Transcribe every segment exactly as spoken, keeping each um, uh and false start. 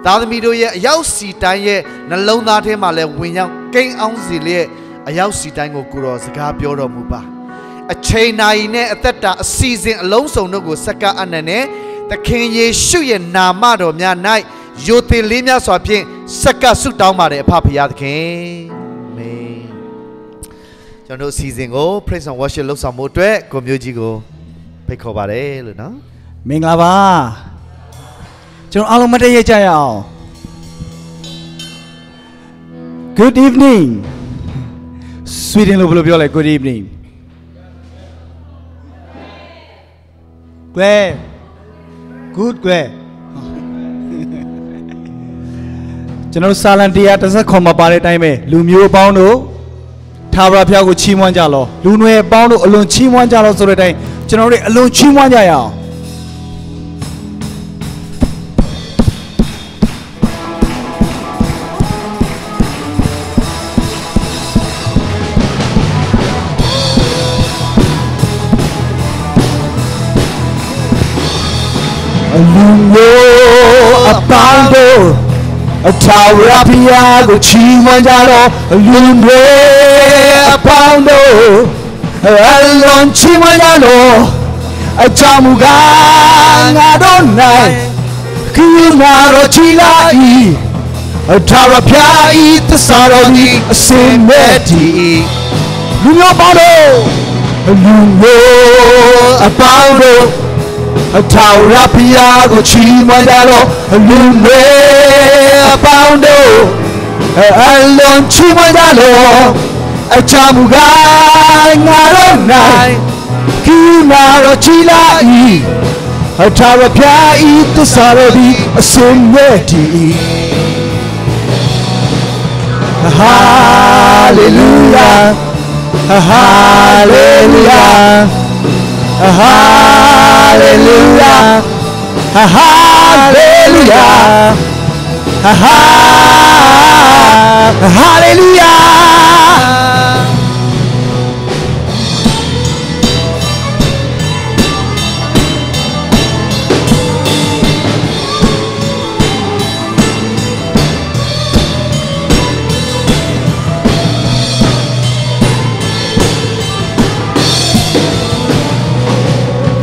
သားသမီးတို့ရဲ့အရောက်စီတိုင်းရဲ့နှလုံးသားထဲမှာလည်းဝင်ရောက်ကိန်းအောင်းစီလေးရဲ့အရောက်စီတိုင်းကိုကိုယ်တော်စကားပြောတော်မူပါ။ အချိန်နာရီနဲ့အသက်တာအစီအစဉ်အလုံးစုံတို့ကိုစက္ကအနန္တနဲ့သခင်ယေရှုရဲ့နာမတော်များ၌ယိုသေလေးမြတ်စွာဖြင့်စက္ကဆုတောင်းပါတယ်အဖဖရာသခင်။ အာမင်။ ကျွန်တော်တို့အစီအစဉ်ကို Praise and Worship လှုပ်ဆောင်မှုအတွက်ကိုမျိုးကြီးကိုဖိတ်ခေါ်ပါတယ်လို့နော်။ မင်္ဂလာပါ။ ကျွန်တော်အားလုံးမတ်တတ်ရပ်ကြရအောင်။ Good evening. Sweden လို့ဘယ်လိုပြောလဲ Good evening. ကွဲ Good ကွဲ ကျွန်တော်တို့စာလံတရားတစ်ဆယ့်ခုနစ်မှာပါတဲ့အတိုင်းပဲလူမျိုးအပေါင်းတို့ထာဝရဘုရားကိုချီးမွမ်းကြလော့လူနွယ်အပေါင်းတို့အလွန်ချီးမွမ်းကြလော့ဆိုတဲ့အတိုင်းကျွန်တော်တို့အလွန်ချီးမွမ်းကြရအောင်။ အလူမျိုးအပေါင်းတို့အထာဝရဘုရားကိုချီးမွမ်းကြလော့အလူမျိုးအပေါင်းတို့အလွန်ချီးမွမ်းကြလော့အကြောင်းမူကားငါတို့၌ကရုဏာတော်ကြီးလာ၏အထာဝရဘုရား၏သစ္စာတော်သည်အစင်မဲ့တည်၏လူမျိုးပေါင်းတို့လူမျိုးအပေါင်းတို့အထာဝရဘုရားကိုချီးမွမ်းကြလော့အလူမျိုးအပေါင်းတို့အလွန်ချီးမွမ်းကြလော့အကြောင်းမူကားငါတို့၌ကရုဏာတော်ကြီးလာ၏အထာဝရဘုရား၏သစ္စာတော်သည်အစင်မဲ့တည်၏။ Hallelujah. Hallelujah. Hallelujah. Hallelujah. Hallelujah.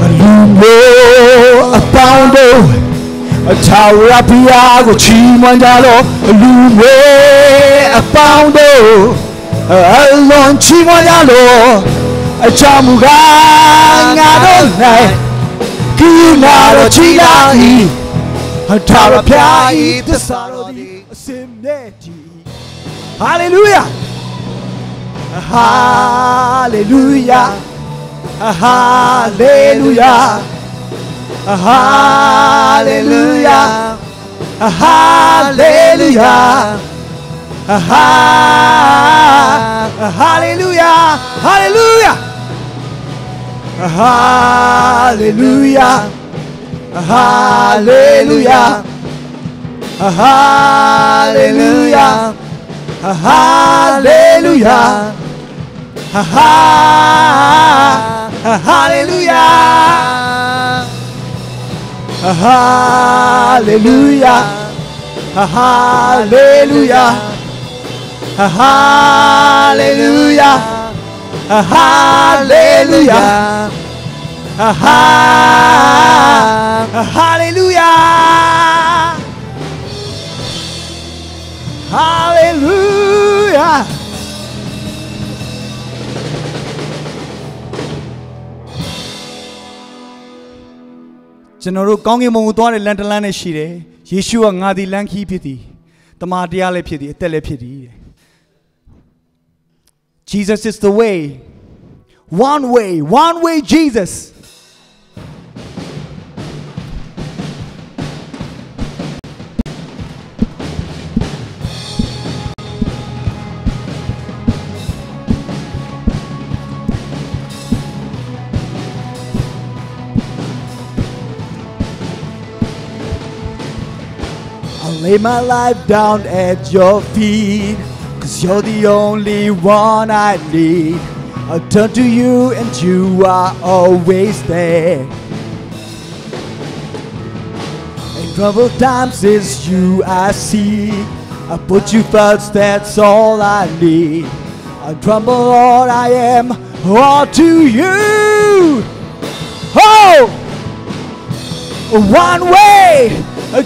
အလူမျိုးအပေါင်းတို့အထာဝရဘုရားကိုချီးမွမ်းကြလော့အလူမျိုးအပေါင်းတို့အလွန်ချီးမွမ်းကြလော့အကြောင်းမူကားငါတို့၌ကရုဏာတော်ကြီးလာ၏အထာဝရဘုရား၏သစ္စာတော်သည်အစင်မဲ့တည် Hallelujah. Hallelujah. Hallelujah. Hallelujah. Hallelujah. Hallelujah. Hallelujah. Hallelujah. Hallelujah. Hallelujah. Hallelujah. Hallelujah. Hallelujah. Hallelujah. Hallelujah. Hallelujah. Hallelujah. Hallelujah. ကျွန်တော်တို့ကောင်းကင်ဘုံကိုသွားတဲ့လမ်းတစ်လမ်းနဲ့ရှိတယ်။ယေရှုကငါသည်လမ်းခရီးဖြစ်သည်။တမန်တရားလည်းဖြစ်သည်။အသက်လည်းဖြစ်သည်တဲ့။ Jesus is the way. One way, one way Jesus. I lay my life down at your feet, 'cause you're the only one I need. I turn to you and you are always there. And Troubled times is you I seek. I put you first, that's all I need. I tremble, Lord, I am all to you. Oh! One way,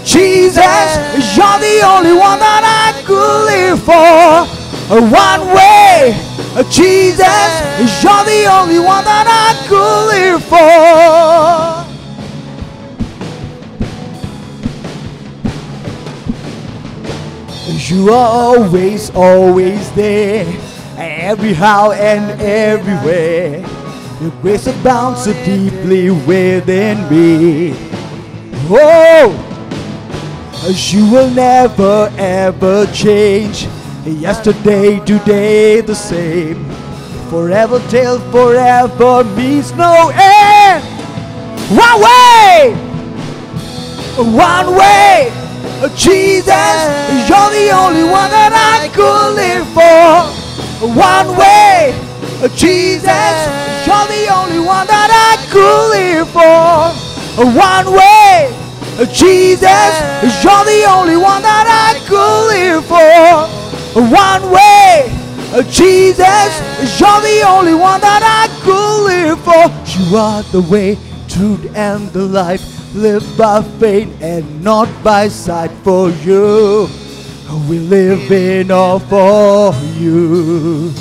Jesus, you're the only one that I could live for. One way, Jesus, you're the only one that I could live for. You are always, always there, every how and everywhere. Your grace abounds so deeply within me. Oh, you will never ever change. Yesterday, today, the same. Forever till forever means no end. One way, one way, Jesus, you're the only one that I could live for. One way, Jesus, you're the only one that I could live for. One way, Jesus, you're the only one that I could live for. One way, Jesus, you're the only one that I could live for. You are the way, truth, and the life. Live by faith and not by sight. For you, we live in awe for you.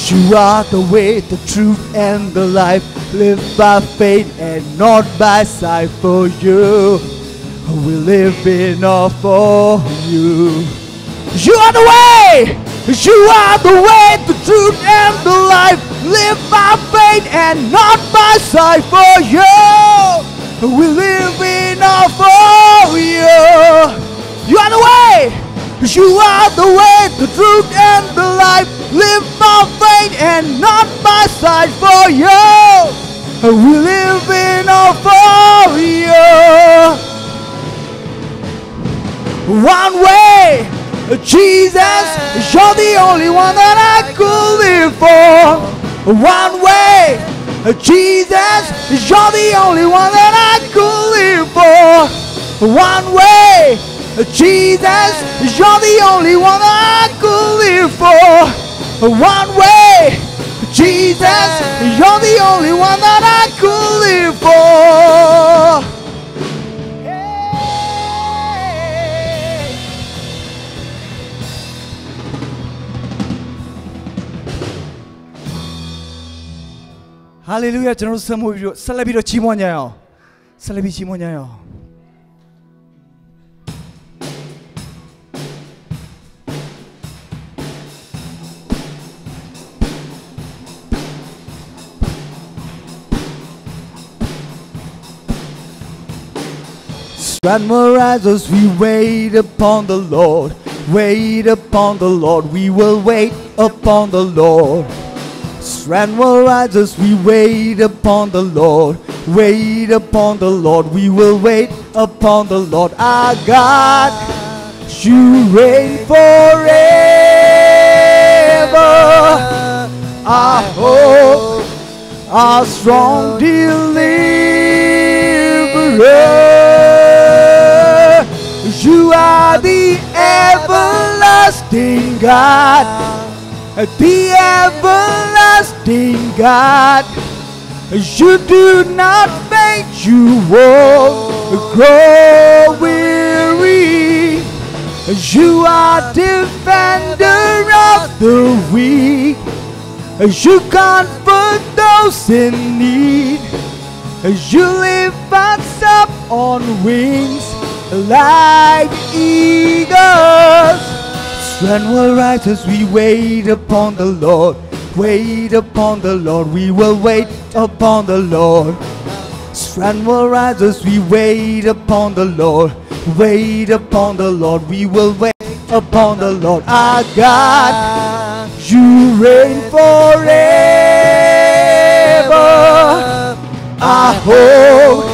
You are the way, the truth, and the life. Live by faith and not by sight. For you, we live in awe for you. You are the way. You are the way, the truth, and the life. Live by faith and not by sight. For you, we live in awe for you. You are the way. You are the way, the truth, and the life. Live by faith and not by sight. For you, we live in awe for you. One way, Jesus, you're the only one that I could live for. One way, Jesus, you're the only one that I could live for. One way, Jesus, you're the only one that I could live for. One way, Jesus, you're the only one that I could live for. Hallelujah. ကျွန်တော်တို့ဆက်မှုပြီးတော့ဆက်လက်ပြီးတော့ချီးမွမ်းကြရအောင်။ ဆက်လက်ပြီးချီးမွမ်းကြရအောင်။ Strength will rise as we wait upon the Lord. Wait upon the Lord. We will wait upon the Lord. Strength will rise as we wait upon the Lord. Wait upon the Lord. We will wait upon the Lord. Our God, you reign forever. Our hope, our strong deliverer. You are the everlasting God, the everlasting God. You do not faint, you won't grow weary. You are defender of the weak. You comfort those in need. You lift us up on wings like eagles. Strength will rise as we wait upon the Lord. Wait upon the Lord. We will wait upon the Lord. Strength will rise as we wait upon the Lord. Wait upon the Lord. We will wait upon the Lord. Our God, you reign forever. Our hope,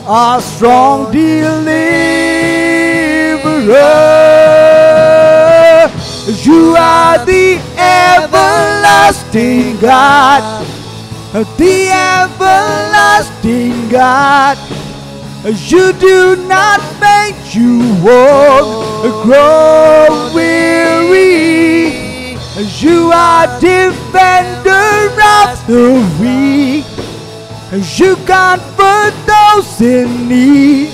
our strong deliverer. You are the everlasting God, the everlasting God. You do not faint, you won't grow weary. You are defender of the weak. You comfort those in need.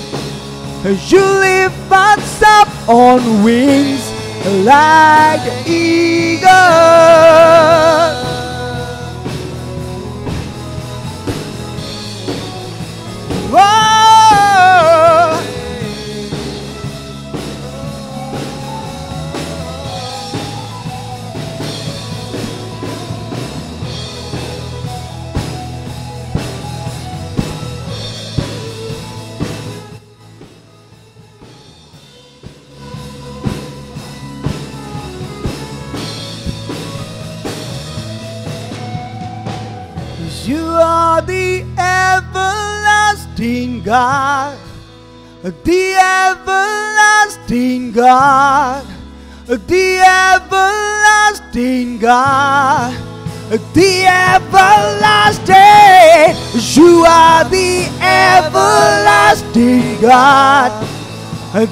You lift us up on wings like eagles. Whoa! 'Cause you are the everlasting God, the everlasting God, the everlasting God, the everlasting. You are the everlasting God,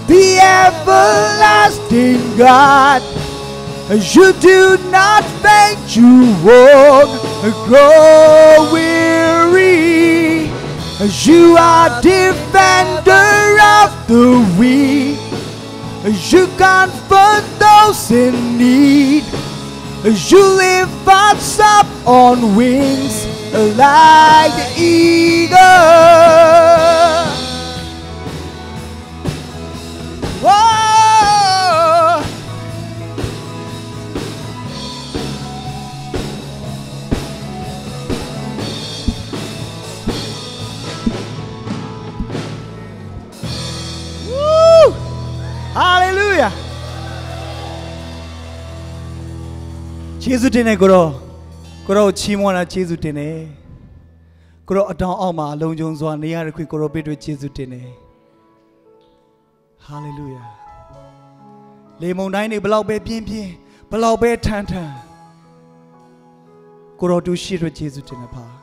the everlasting God. You do not faint, you won't grow weary. You are defender of the weak. You comfort those in need. You lift us up on wings like the eagle. Whoa! Woo! Hallelujah! ယေရှုတင်တယ်ကိုတော့၊ ကိုတော့ကိုချီးမွမ်းတာယေရှုတင်တယ်။ ကိုတော့အတောင်အောက်မှာလုံခြုံစွာနေရတဲ့ခွင့်ကိုတော့ပေးအတွက်ယေရှုတင်တယ်။ Hallelujah. လေမုန်တိုင်းတွေဘယ်လောက်ပဲပြင်းပြင်း၊ ဘယ်လောက်ပဲထန်ထန်၊ ကိုတော့သူရှိအတွက်ယေရှုတင်တယ်ဖာ။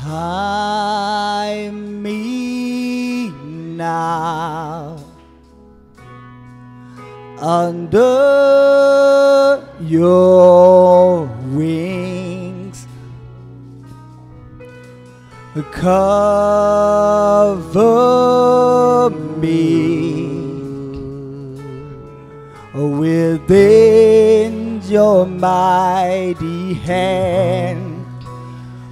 Hide me now under your wings. Cover me within your mighty hand.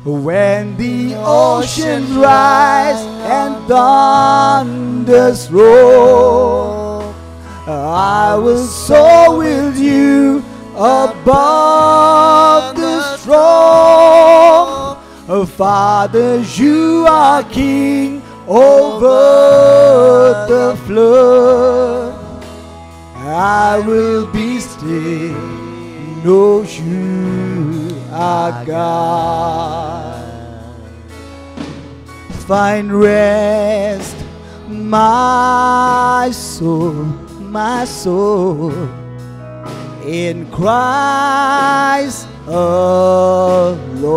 When the oceans rise and thunders roar, I will soar with you above the storm. Oh, Father, you are king over the flood. I will be still, know you are God. Find rest, my soul, my soul, in Christ alone.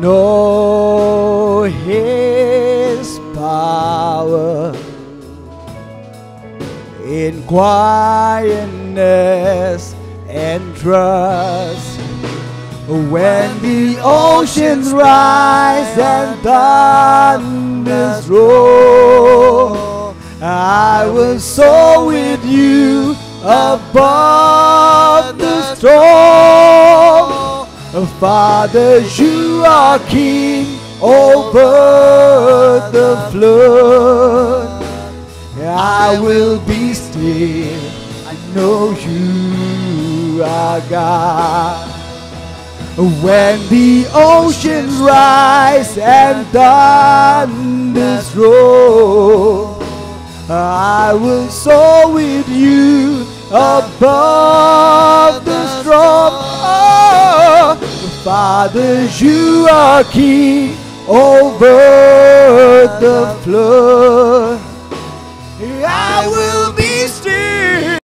Know his power in quietness and trust. When the oceans rise and thunders roar, I will soar with you above the storm. Father, you are king over the flood. I will be still. I know you are God. When the oceans rise and thunders roar, I will soar with you above the storm. Father, you are king over the flood. I will be still.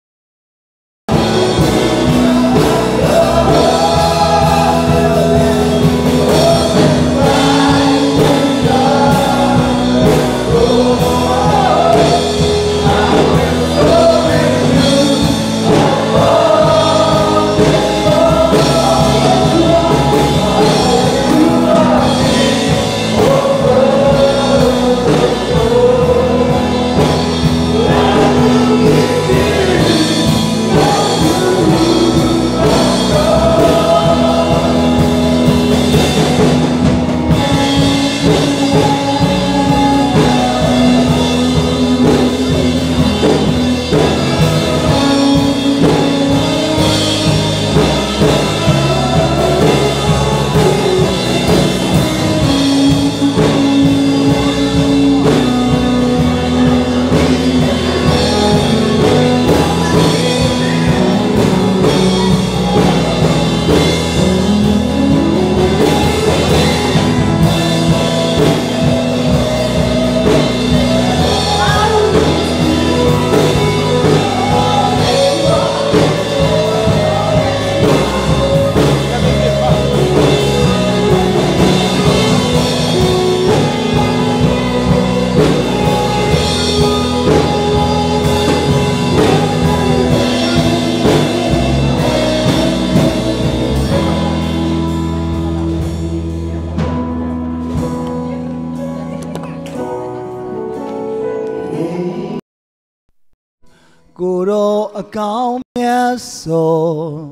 ကိုယ်တော်အကောင်းမြတ်ဆုံး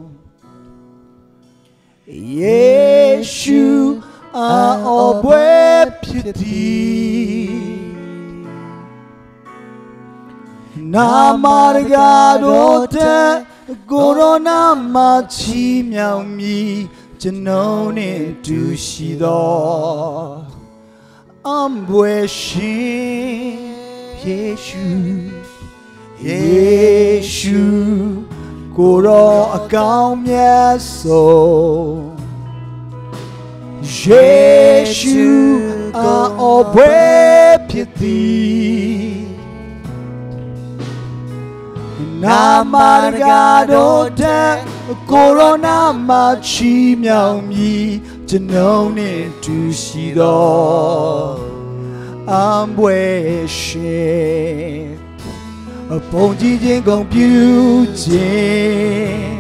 ယေရှုအအော်ပွဲဖြစ်သည်။ နာမတကာတို့ထက် ကိုယ်တော်နာမချီးမြှောက်မည် ကျွန်ုပ်နှင့်တူရှိသော အံပွဲရှင်ယေရှု၊ ယေရှုကိုယ်တော်အကောင်းမြတ်ဆုံး၊ ယေရှုအအော်ပွဲဖြစ်သည်။ နာမတကာတို့ထက် ကိုယ်တော်နာမချီးမြှောက်မည် ကျွန်ုပ်နှင့်တူရှိသော အံပွဲရှင်၊ အပုံကြီးခြင်းဂုဏ်ပြုခြင်း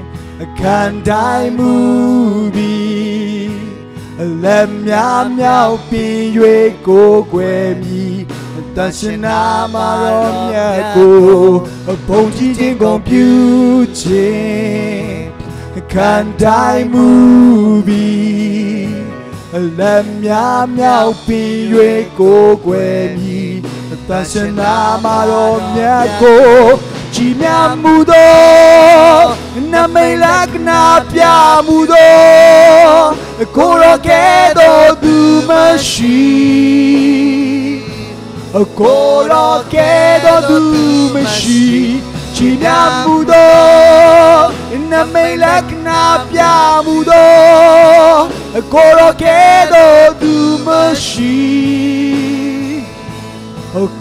ခံထိုင်မူသည်။ လက်များမြောက်ပင်၍ ကိုးကွယ်မည် သန့်ရှင်းနာမတော်မြတ်ကို၊ အပုံကြီးခြင်းဂုဏ်ပြုခြင်း ခံထိုင်မူသည်။ လက်များမြောက်ပင်၍ ကိုးကွယ်မည် သန့်ရှင်းနာမတော်မြတ်ကို၊ ချီးမြှောက်မူသော နမိတ်လက္ခဏာပြမူသော ကိုယ်တော်ကဲ့သို့သူမရှိ။ ကိုယ်တော်ကဲ့သို့သူမရှိ။ ချီးမြှောက်မူသော နမိတ်လက္ခဏာပြမူသော ကိုယ်တော်ကဲ့သို့သူမရှိ။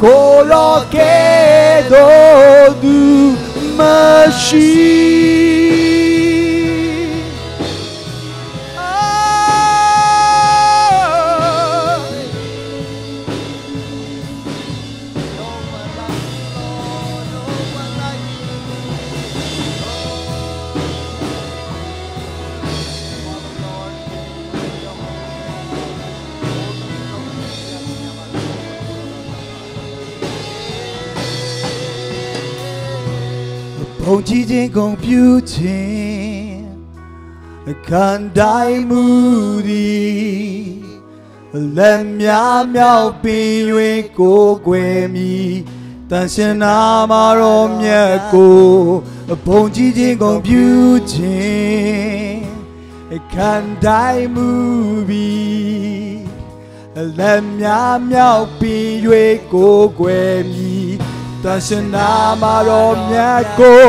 ကိုယ်တော်ကဲ့သို့သူမရှိ။ ဘုန်းကြီးခြင်းဂုဏ်ပြုခြင်း ခံထိုင်မူသည်။ လက်များမြောက်ပင်၍ ကိုးကွယ်မည် သန့်ရှင်းနာမတော်မြတ်ကို၊ ဘုန်းကြီးခြင်းဂုဏ်ပြုခြင်း ခံထိုင်မူပြီ။ လက်များမြောက်ပင်၍ ကိုးကွယ်မည် သန့်ရှင်းနာမတော်မြတ်ကို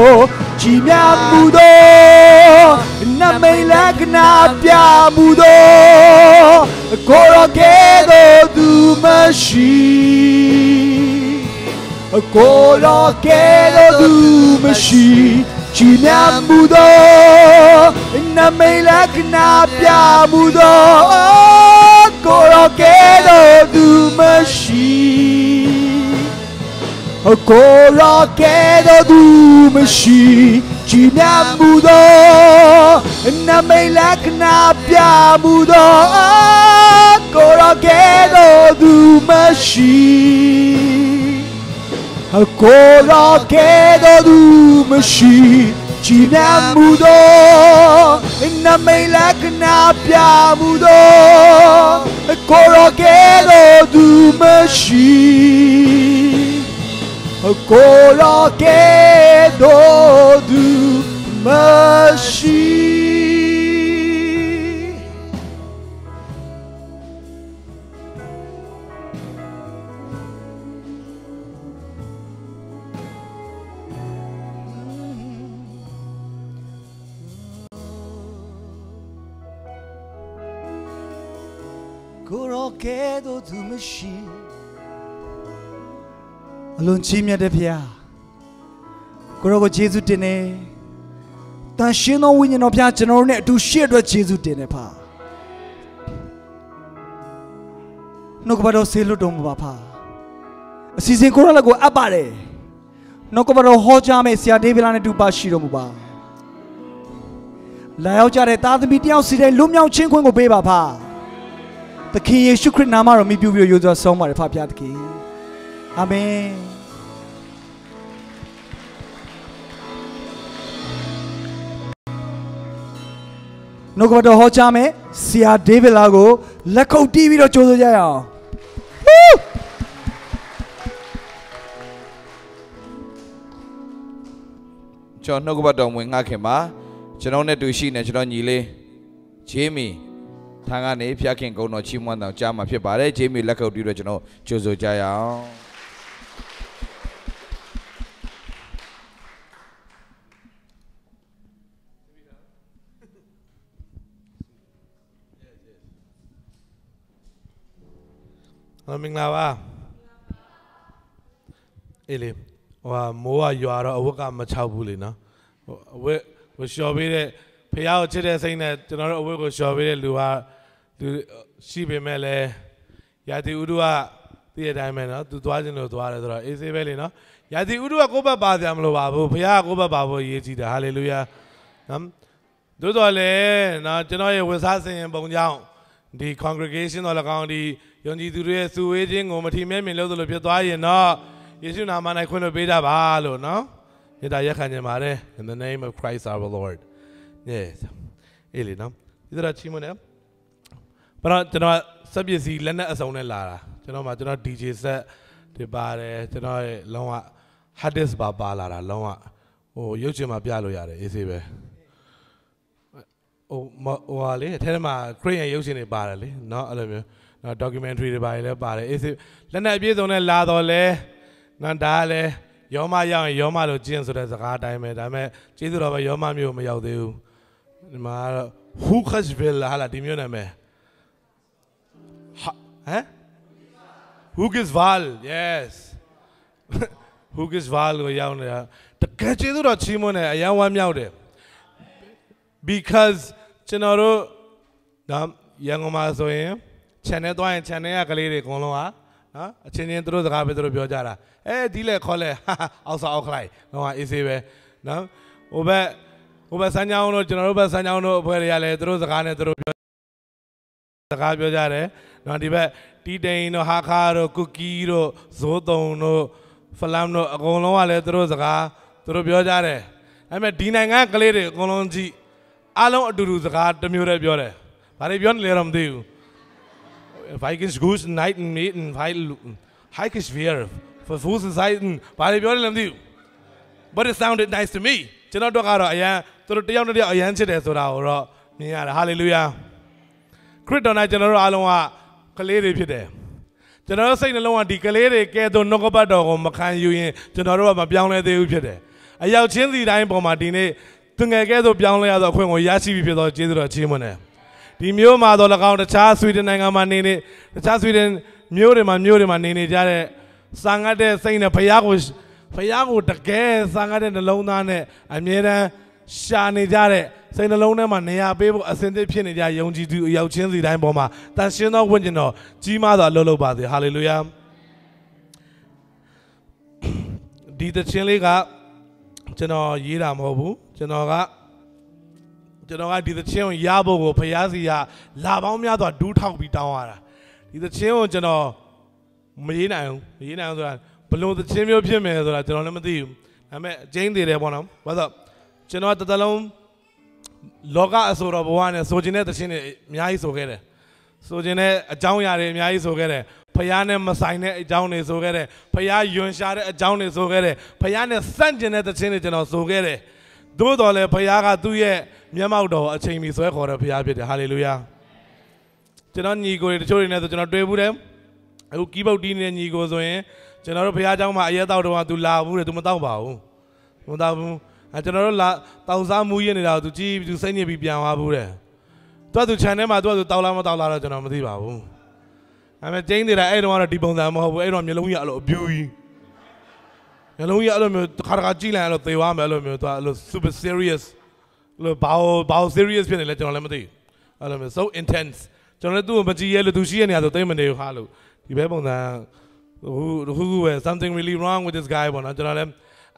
ကြည်မြတ်မှုသောနမိတ်လက္ခဏာပြမှုသောကိုယ်တော်ကဲ့သို့သူမရှိကိုယ်တော်ကဲ့သို့သူမရှိကြည်မြတ်မှုသောနမိတ်လက္ခဏာပြမှုသောကိုယ်တော်ကဲ့သို့သူမရှိ ကိုယ်တော်ကဲ့သို့သူမရှိကြည်မြတ်မှုသောနမိတ်လက္ခဏာပြမှုသောကိုယ်တော်ကဲ့သို့သူမရှိကိုယ်တော်ကဲ့သို့သူမရှိကြည်မြတ်မှုသောနမိတ်လက္ခဏာပြမှုသောကိုယ်တော်ကဲ့သို့သူမရှိ ကိုယ်တော်ကဲ့သို့သူမရှိကိုယ်တော်ကဲ့သို့သူမရှိ အလွန်ကြီးမြတ်တဲ့ဘုရားကိုရောကိုယေရှုတင်နေတန်ရှင်းသောဝိညာဉ်တော်ဘုရားကျွန်တော်တို့နဲ့အတူရှိတဲ့အတွက်ယေရှုတင်နေပါနှုတ်ကပတ်တော်ဆေလွတ်တော်မူပါဖာအစီအစဉ်ကိုရောလည်းကိုအပ်ပါတယ်နှုတ်ကပတ်တော်ဟောကြားမယ်ဆရာဒေးဗစ်လာနဲ့တူပါရှိတော်မူပါလာရောက်ကြတဲ့သားသမီးတယောက်စီတိုင်းလွတ်မြောက်ခြင်းခွင့်ကိုပေးပါဖာသခင်ယေရှုခရစ်နာမတော်မြတ်ပြုပြီးတော့ယိုသောဆုံးပါတယ်ဖာဖျားသခင်အာမင်နှုတ်ကပတ်တော်ဟောကြားမယ်ဆရာဒေးဗစ်လာကိုလက်ခုပ်တီးပြီးတော့ကြိုဆိုကြရအောင်ကျွန်တော်နှုတ်ကပတ်တော်ဝင်ငှခင်ပါကျွန်တော်နဲ့တူရှိနေကျွန်တော်ညီလေးဂျေမီထံကနေဖျားခင်ကုန်းတော်ချီးမွမ်းတော်ကြားမှာဖြစ်ပါတယ်ဂျေမီလက်ခုပ်တီးပြီးတော့ကျွန်တော်ကြိုဆိုကြရအောင်မင်္ဂလာပါအေးလေဟိုဟာမိုးကရွာတော့အဝတ်ကမခြောက်ဘူးလေနော်ဟိုအဝတ်ဟိုလျှော်ပေးတဲ့ဖះကိုချစ်တဲ့စိတ်နဲ့ကျွန်တော်တို့အဝတ်ကိုလျှော်ပေးတဲ့လူဟာလူရှိပေမဲ့လည်းရာသီဥတုကသိတဲ့အတိုင်းပဲနော်သူသွားခြင်းလို့သွားတယ်ဆိုတော့အေးဆေးပဲလေနော်ရာသီဥတုကကိုယ့်ဘက်ပါစရာမလိုပါဘူးဖះကကိုယ့်ဘက်ပါဖို့အရေးကြီးတယ်ဟာလေလုယာနော်သို့တော်လည်းနော်ကျွန်တော်ရဲ့ဝတ်စားဆင်ရင်ပုံကြောင့်ဒီ congregation တော်လည်းကောင်းဒီယုံကြည်သူတွေရဲ့စုဝေးခြင်းကိုမထီမဲ့မြင်လို့သလိုဖြစ်သွားရင်တော့ယေရှုနာမ၌ခွင့်လွှတ်ပေးကြပါလို့နော်မေတ္တာရပ်ခံခြင်းပါတယ် in the name of Christ our Lord yes အေးလေနော်ဒီတော့ချီးမွမ်းတယ်ဘာလို့ကျွန်တော်စက်ပစ္စည်းလက်နက်အစုံနဲ့လာတာကျွန်တော်မှာကျွန်တော် DJ set တွေပါတယ်ကျွန်တော်ရဲ့လုံးဝ hard disk ပါပါလာတာလုံးဝဟိုရုပ်ရှင်မှာပြလို့ရတယ်အေးဆေးပဲဟိုမဟိုဟာလေအထဲမှာ crane ရဲ့ရုပ်ရှင်တွေပါတယ်လေနော်အဲ့လိုမျိုးနော် documentary တွေပါတယ်လည်းပါတယ်အေးဆေးလက်နက်အပြည့်စုံနဲ့လာတော့လဲနော်ဒါကလည်းယောမရောက်ရင်ယောမလိုကျင့်ဆိုတဲ့စကားအတိုင်းပဲဒါပေမဲ့ကျေးဇူးတော်ပဲယောမမျိုးမရောက်သေးဘူးဒီမှာကတော့ Hoogeville ဟာလားဒီမျိုးနာမည်ဟမ် Hoogeville yes Hoogeville ကိုရောက်နေတာတကယ်ကျေးဇူးတော်ချီးမွမ်းတယ်အရမ်းဝမ်းမြောက်တယ် because ကျွန်တော်တို့နော်ရန်ကုန်မှာဆိုရင် channel သွားရင် channel ကကလေးတွေအကုန်လုံးဟာနော်အချင်းချင်းသူတို့စကားပဲသူတို့ပြောကြတာအဲဒီလေခေါ်လေအောက်စာအောက်ခလိုက်နော်အေးဆေးပဲနော်ဟိုဘက်ဟိုဘက်စမ်းချောင်းတို့ကျွန်တော်တို့ဘက်စမ်းချောင်းတို့အဖွဲ့တွေကလည်းသူတို့စကားနဲ့သူတို့ပြောစကားပြောကြတယ်နော်ဒီဘက်တီးတိန်တို့ဟာခါတို့ကုတ်ကီးတို့ဇိုးသုန်တို့ဖလမ်းတို့အကုန်လုံးကလည်းသူတို့စကားသူတို့ပြောကြတယ်ဒါပေမဲ့ဒီနိုင်ငံကလေးတွေအကုန်လုံးကြည့်အားလုံးအတူတူစကားတစ်မျိုးတည်းပြောတယ်ဘာတွေပြောနေလဲတော့မသိဘူး Vikings goose night and meat and fight Hikes fear for fools inside ဘာတွေပြောနေလဲမသိဘူး but it sounded nice to me ကျွန်တော်တို့ကတော့အရန်သူတို့တယောက်နဲ့တယောက်အရန်ချစ်တယ်ဆိုတာကိုတော့မြင်ရတယ် hallelujah ခရစ်တော်၌ကျွန်တော်တို့အားလုံးကကလေးတွေဖြစ်တယ် ကျွန်တော်တို့စိတ်နှလုံးကဒီကလေးတွေကဲ့သို့နှုတ်ကပတ်တော်ကိုမခံယူရင်ကျွန်တော်တို့ကမပြောင်းလဲသေးဘူးဖြစ်တယ်။အယောက်ချင်းစီတိုင်းပေါ်မှာဒီနေ့သူငယ်ကဲ့သို့ပြောင်းလဲရသောအခွင့်ကိုရရှိပြီဖြစ်သောကျေးဇူးတော်ချီးမွမ်းတယ်။ဒီမျိုးမှာတော့၎င်းတခြားဆွီဒင်နိုင်ငံမှာနေနေတခြားဆွီဒင်မျိုးတွေမှာမျိုးတွေမှာနေနေကြတဲ့စာငတ်တဲ့စိတ်နဲ့ဘုရားကိုဘုရားကိုတကယ်စာငတ်တဲ့နှလုံးသားနဲ့အမြဲတမ်းရှာနေကြတဲ့စိတ်နှလုံးထဲမှာနေရာပေးဖို့အဆင်သင့်ဖြစ်နေကြယုံကြည်သူအယောက်ချင်းစီတိုင်းပေါ်မှာတန်ရှင်းသောဝိညာဉ်တော်ကြီးမားစွာလှုပ်လှုပ်ပါစေ။ ဟာလေလုယာ။ဒီသချင်းလေးကကျွန်တော်ရေးတာမဟုတ်ဘူး။ကျွန်တော်ကကျွန်တော်ကဒီသချင်းကိုရဖို့ကိုဘုရားစီကလာပေါင်းများစွာဒူးထောက်ပြီးတောင်းရတာ။ဒီသချင်းကိုကျွန်တော်မရေးနိုင်ဘူး။မရေးနိုင်ဘူးဆိုတာဘယ်လိုသချင်းမျိုးဖြစ်မယ်ဆိုတာကျွန်တော်လည်းမသိဘူး။ဒါပေမဲ့ကျင်းသေးတယ်ပေါ့နော်။ဘာလို့လဲဆိုတော့ကျွန်တော်တစ်သက်လုံးလောကအဆိုတော်ဘဝနဲ့ဆိုချင်တဲ့သချင်းတွေအများကြီးဆိုခဲ့တယ်။ဆိုချင်တဲ့အကြောင်းအရာတွေအများကြီးဆိုခဲ့တယ်။ဘုရားနဲ့မဆိုင်တဲ့အကြောင်းတွေဆိုခဲ့တယ်။ဘုရားယွန်ရှာတဲ့အကြောင်းတွေဆိုခဲ့တယ်။ဘုရားနဲ့ဆန့်ကျင်တဲ့သချင်းတွေကျွန်တော်ဆိုခဲ့တယ်။သို့တော်လည်းဘုရားကသူ့ရဲ့မျက်မှောက်တော်ကိုအချိန်မီဆွဲခေါ်တဲ့ဘုရားဖြစ်တယ်။ဟာလေလုယာ။ကျွန်တော်ညီကိုတွေတချို့တွေနဲ့ဆိုကျွန်တော်တွေ့ဘူးတယ်။အခုကီးဘုတ်တီးနေတဲ့ညီကိုဆိုရင်ကျွန်တော်တို့ဘုရားကျောင်းမှာအရက်သောက်တော့သူလာဘူးတယ်။သူမသောက်ပါဘူး။သူမသောက်ဘူး။အဲကျွန်တော်တို့လာတောက်စားမူးရင်းနေတာကိုသူကြည့်ပြီးသူစိတ်ညစ်ပြီးပြန်သွားဘူးတယ်။သူကသူခြံထဲမှာသူကသူတောက်လားမတောက်လားတော့ကျွန်တော်မသိပါဘူး။ဒါပေမဲ့ကျင်းနေတာအဲ့တုန်းကတော့ဒီပုံစံမဟုတ်ဘူး။အဲ့တော့မျိုးလုံးကြီးအဲ့လိုအပြူကြီးမျိုးလုံးကြီးအဲ့လိုမျိုးတစ်ခါတစ်ခါကြည့်လိုက်အဲ့လိုသေသွားမယ်အဲ့လိုမျိုးသူကအဲ့လို super serious အဲ့လိုဘာလို့ဘာလို့ serious ဖြစ်နေလဲကျွန်တော်လည်းမသိဘူး။အဲ့လိုမျိုး so intense ကျွန်တော်လည်းသူ့ကိုမကြည့်ရဲလို့သူရှိရနေရဆိုသိမနေဘူးဟာလို့ဒီဘဲပုံစံဟူဟူဟူပဲ something really wrong with this guy ပေါ့နော်ကျွန်တော်လည်း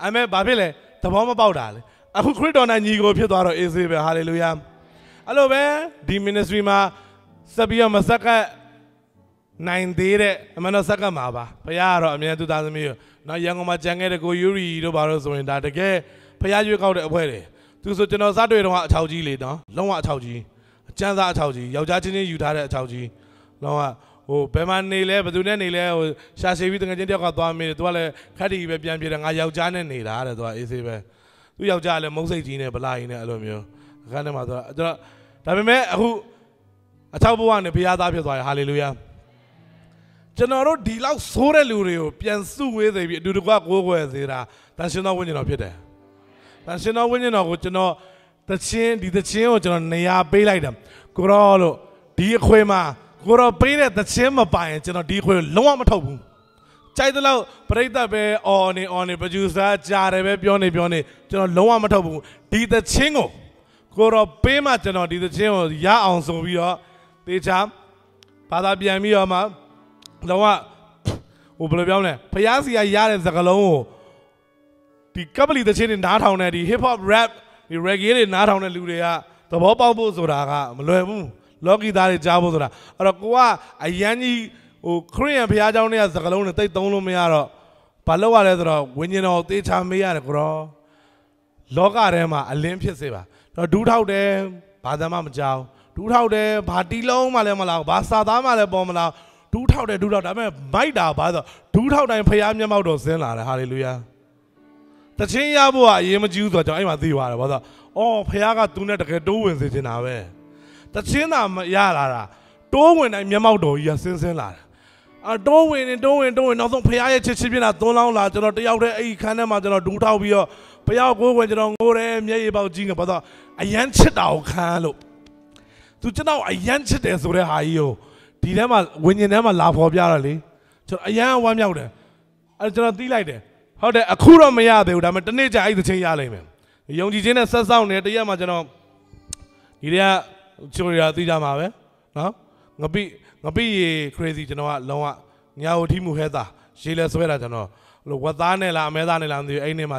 အမဲဘာဖြစ်လဲသဘောမပေါက်တာလေအခုခရစ်တော်နဲ့ညီကိုဖြစ်သွားတော့ easy ပဲ hallelujah အဲ့လိုပဲဒီ ministry မှာဆက်ပြီးတော့မဆက်ကပ်နိုင်သေးတဲ့အမှန်တော့ဆက်ကပ်မှာပါဘုရားကတော့အမြဲသူသားသမီးကိုနော်ရန်ကုန်မှာကြံခဲ့တဲ့ကိုယူရီတို့ဘာလို့ဆိုရင်ဒါတကယ်ဘုရားရွေးကောက်တဲ့အဖွဲ့တွေသူဆိုကျွန်တော်စတွေ့တော့အချောက်ကြီးလေနော်လုံးဝအချောက်ကြီးအကျန်းစားအချောက်ကြီးယောက်ျားချင်းချင်းယူထားတဲ့အချောက်ကြီးလုံးဝဟိုဘယ်မှာနေလဲဘယ်သူနဲ့နေလဲဟိုရှာရှည်ပြီးတငယ်ချင်းတယောက်ကသွားမေးတယ်သူကလည်းခက်တည်ပဲပြန်ပြေးတယ်ငါယောက်ျားနဲ့နေတာတဲ့သူကအေးဆေးပဲသူယောက်ျားကလည်းမုတ်စိတ်ကြီးနဲ့ဗလာကြီးနဲ့အဲ့လိုမျိုးအခန်းထဲမှာသူကကျွန်တော်ဒါပေမဲ့အခုအချောက်ဘဝနဲ့ဘုရားသားဖြစ်သွားတယ်ဟာလေလုယာကျွန်တော်တို့ဒီလောက်ဆိုးတဲ့လူတွေကိုပြန်စုဝေးစေပြီးအတူတကွကိုးကွယ်စေတာတန်ရှင်သောဝိညာဉ်တော်ဖြစ်တယ်တန်ရှင်သောဝိညာဉ်တော်ကိုကျွန်တော်တခြင်းဒီတခြင်းကိုကျွန်တော်နေရာပေးလိုက်တယ်ကိုရောလို့ဒီအခွေမှာကိုရောပေးတဲ့တခြင်းမပိုင်ကျွန်တော်ဒီအခွေလုံးဝမထုတ်ဘူးကြိုက်တဲ့လောက်ပြိတ္တပဲအော်နေအော်နေ producer ကြားတယ်ပဲပြောနေပြောနေကျွန်တော်လုံးဝမထုတ်ဘူးဒီတခြင်းကိုကိုရောပေးမှကျွန်တော်ဒီတခြင်းကိုရအောင်ဆိုပြီးတော့တေချာဘာသာပြန်ပြီးတော့မှလုံးဝဟိုဘယ်လိုပြောမလဲဖျားစီကရတဲ့စကားလုံးကိုဒီကပလီတခြင်းတွေနားထောင်တဲ့ဒီ hip hop rap ဒီ reggae တွေနားထောင်တဲ့လူတွေကသဘောပေါက်ဖို့ဆိုတာကမလွယ်ဘူးလောကီသားတွေကြားဖို့ဆိုတာအဲ့တော့ကိုကအရန်ကြီးဟိုခရိယန်ဘုရားကျောင်းတွေကစကားလုံးတွေတိတ်သုံးလို့မရတော့ဘာလို့ရလဲဆိုတော့ဝိညာဉ်တော်ကိုသေချာမေးရတယ်ကိုရောလောကထဲမှာအလင်းဖြစ်စေပါတော့ဒူးထောက်တယ်ဘာသာမှမကြောက်ဒူးထောက်တယ်ဘာတီးလုံးမှလည်းမလာဘူးဘာစာသားမှလည်းပေါ်မလာဒူးထောက်တယ်ဒူးထောက်ဒါပေမဲ့မိုက်တာဘာဆိုဒူးထောက်တိုင်းဖခင်မျက်မှောက်တော်ဆင်းလာတယ်ဟာလေလုယာတခြင်းရဖို့ကအရေးမကြီးဘူးဆိုတော့ကျွန်တော်အဲ့မှာသိသွားတယ်ဘာလို့လဲဆိုတော့အော်ဖခင်ကသူနဲ့တကယ်တိုးဝင်စေချင်တာပဲတခြင်းသာမရလာတာတိုးဝင်တိုင်းမျက်မှောက်တော်ကြီးကဆင်းဆင်းလာတယ်အတိုးဝင်နေတိုးဝင်တိုးဝင်နောက်ဆုံးဖခင်ရဲ့ချစ်ချင်းမျက်နှာသွန်းလောင်းလာကျွန်တော်တယောက်တည်းအဲ့ဒီခန်းထဲမှာကျွန်တော်ဒူးထောက်ပြီးတော့ဖခင်ကိုကိုယ်ကိုယ်ကျွန်တော်ငိုတယ်မျက်ရည်ပေါက်ကြီးနေဘာလို့လဲဆိုတော့အရမ်းချစ်တာကိုခံလို့သူကျွန်တော်အရမ်းချစ်တယ်ဆိုတဲ့ဟာကြီးကိုဒီထဲမှာဝိညာဉ်ထဲမှာလာဖော်ပြတော့လေကျွန်တော်အရမ်းဝမ်းမြောက်တယ်အဲ့တော့ကျွန်တော်သီးလိုက်တယ်ဟုတ်တယ်အခုတော့မရသေးဘူးဒါပေမဲ့တစ်နေ့ကျအဲ့ဒီသချင်းရလိမ့်မယ်ယုံကြည်ခြင်းနဲ့ဆက်စောင့်နေတဲ့တရက်မှာကျွန်တော်ဒီတည်းကချိုးရသီးကြမှာပဲနော်ငပိငပိရေ crazy ကျွန်တော်ကလုံးဝညာဝထီးမူဟဲတာရေလဲဆွဲတာကျွန်တော်လို့ဝက်သားနဲ့လားအမဲသားနဲ့လားမသိဘူးအဲ့ဒီနေ့မှာ